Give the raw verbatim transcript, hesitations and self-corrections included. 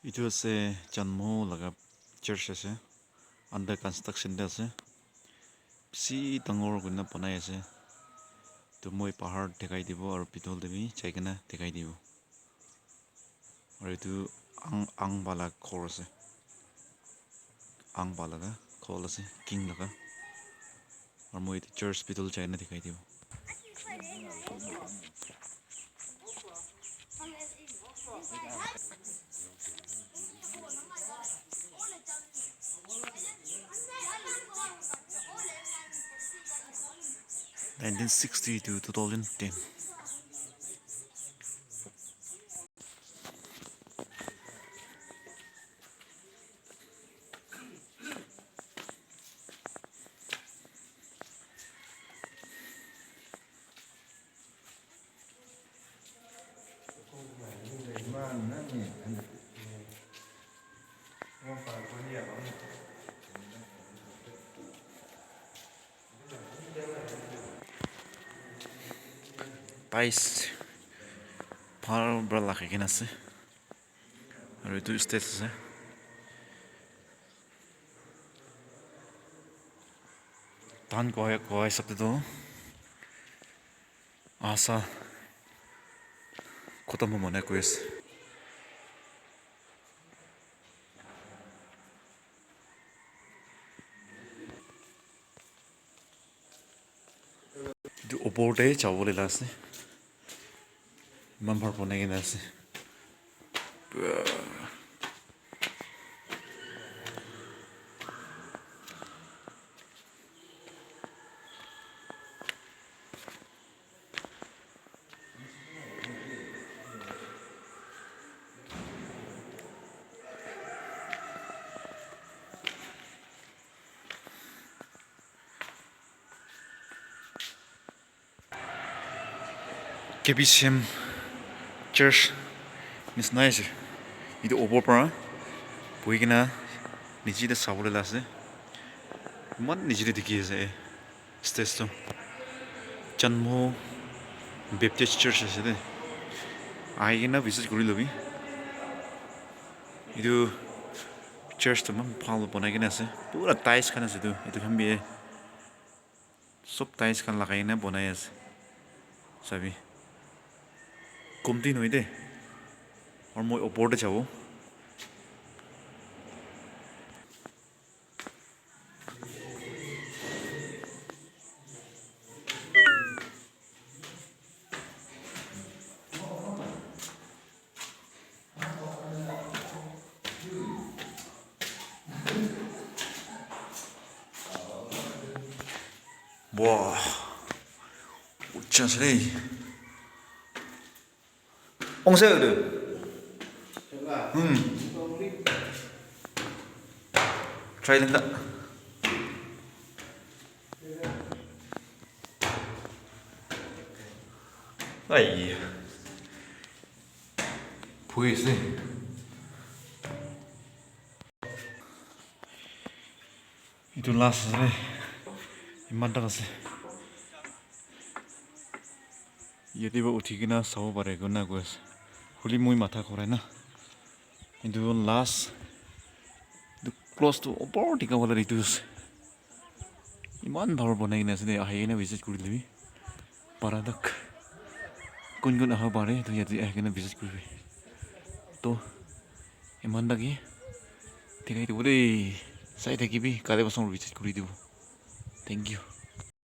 Etu ase Chanmo laga church ase, under construction te ase, bishi dangor kurina banai ase. Etu moi bahar dikhai dibo aru bithor te bi jai kena dikhai dibo. Aru etu ang, ang bala ghor ase, ang bala laga ghor ase, king laga. Aru moi etu church bithor jai kena dikhai dibo. Nineteen sixty to two thousand ten. Tiles bhal para lagai kena ase. Aru etu stage ase. Tahan koi, koi hisab te toh asa khotom hobo na koi ase. Etu opor te jabo le la ase. Eman bhal banai kena ase. K B C M church nisna ase. Etu opor para bohi kena niche te sabole la ase. Eman niche te dikhi ase stage tu. Chanmo Baptist Church ase de. Ahi kena visit kuri lobi. Etu church tu eman bhal banai kena ase. Pura tiles khan ase etu. Etu khan bi sob tiles khan lagai kena banai ase. Sabi. Komti nohoi de. Aru moi opor te jabo. Wah, ucha ase de. Ongse udu. Hmm. Try lenta. Ai. Phui ase. Etu last ase. Iman tak ase. Yate para uthi kena sabo pare koina koi ase. Hoile moi matha khorai na. Etu last. Etu close to opor dikha wala etu ase. Iman bhal banai kena ase de, ahi kena visit kuri dibi. Para tak. Kun kun aha pare, to yate ahi kena visit kuribi. To, iman tak hi. Dikhai dibo de. Sai thakibi, kale basang visit kuri dibo. Thank you.